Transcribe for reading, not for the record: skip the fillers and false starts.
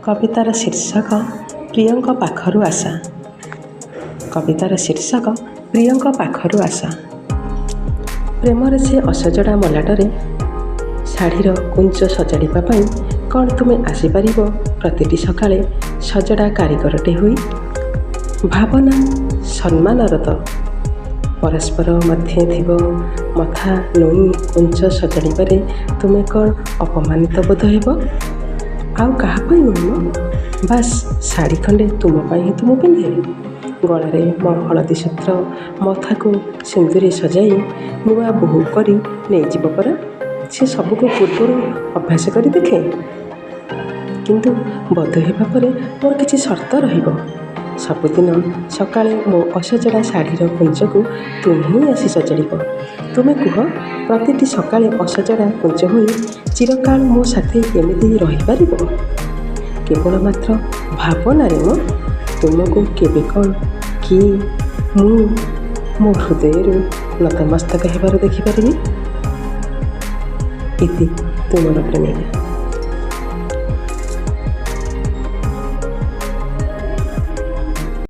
କବିତାର ଶୀର୍ଷକ ପ୍ରିୟଙ୍କ ପାଖରୁ ଆଶା। କବିତାର ଶୀର୍ଷକ ପ୍ରିୟଙ୍କ ପାଖରୁ ଆଶା। ପ୍ରେମରେ ସେ ଅସଜଡ଼ା ମଲାଟରେ ଶାଢ଼ୀର କୁଞ୍ଚ ସଜାଡ଼ିବା ପାଇଁ କ'ଣ ତୁମେ ଆସିପାରିବ ପ୍ରତିଟି ସକାଳେ ସଜଡ଼ା କାରିଗରଟେ ହୋଇ? ଭାବନା ସମ୍ମାନର ତ ପରସ୍ପର ମଧ୍ୟେ ଥିବ। ମଥା ନୋଇଁ କୁଞ୍ଚ ସଜାଡ଼ିବାରେ ତୁମେ କ'ଣ ଅପମାନିତ ବୋଧ ହେବ? ଆଉ କାହା ପାଇଁ ନୁହେଁ ମ, ବାସ୍ ଶାଢ଼ୀ ଖଣ୍ଡେ ତୁମ ପାଇଁ ହିଁ ତ ମୁଁ ପିନ୍ଧେ। ଗଳାରେ ମୋ ହଳଦୀ ସୂତ୍ର, ମଥାକୁ ସିନ୍ଦୁରେ ସଜାଇ ନୂଆ ବୋହୂ କରି ନେଇଯିବ ପରା। ସେ ସବୁକୁ ପୂର୍ବରୁ ଅଭ୍ୟାସ କରି ଦେଖେ। କିନ୍ତୁ ବଧୂ ହେବା ପରେ ମୋର କିଛି ସର୍ତ୍ତ ରହିବ। ସବୁଦିନ ସକାଳେ ମୋ ଅସଜଡ଼ା ଶାଢ଼ୀର କୁଞ୍ଚକୁ ତୁମେ ହିଁ ଆସି ସଜାଡ଼ିବ। ତୁମେ କୁହ, ପ୍ରତିଟି ସକାଳେ ଅସଜଡ଼ା କୁଞ୍ଚ ହୋଇ ଚିରକାଳ ମୋ ସାଥେ ଏମିତି ରହିପାରିବ? କେବଳ ମାତ୍ର ଭାବନାରେ ମ, ତୁମକୁ କେବେ କ'ଣ କି ମୁଁ ମୋ ହୃଦୟରୁ ନତମସ୍ତକ ହେବାର ଦେଖିପାରିବି? ଇତି, ତୁମର ପ୍ରେମିକା।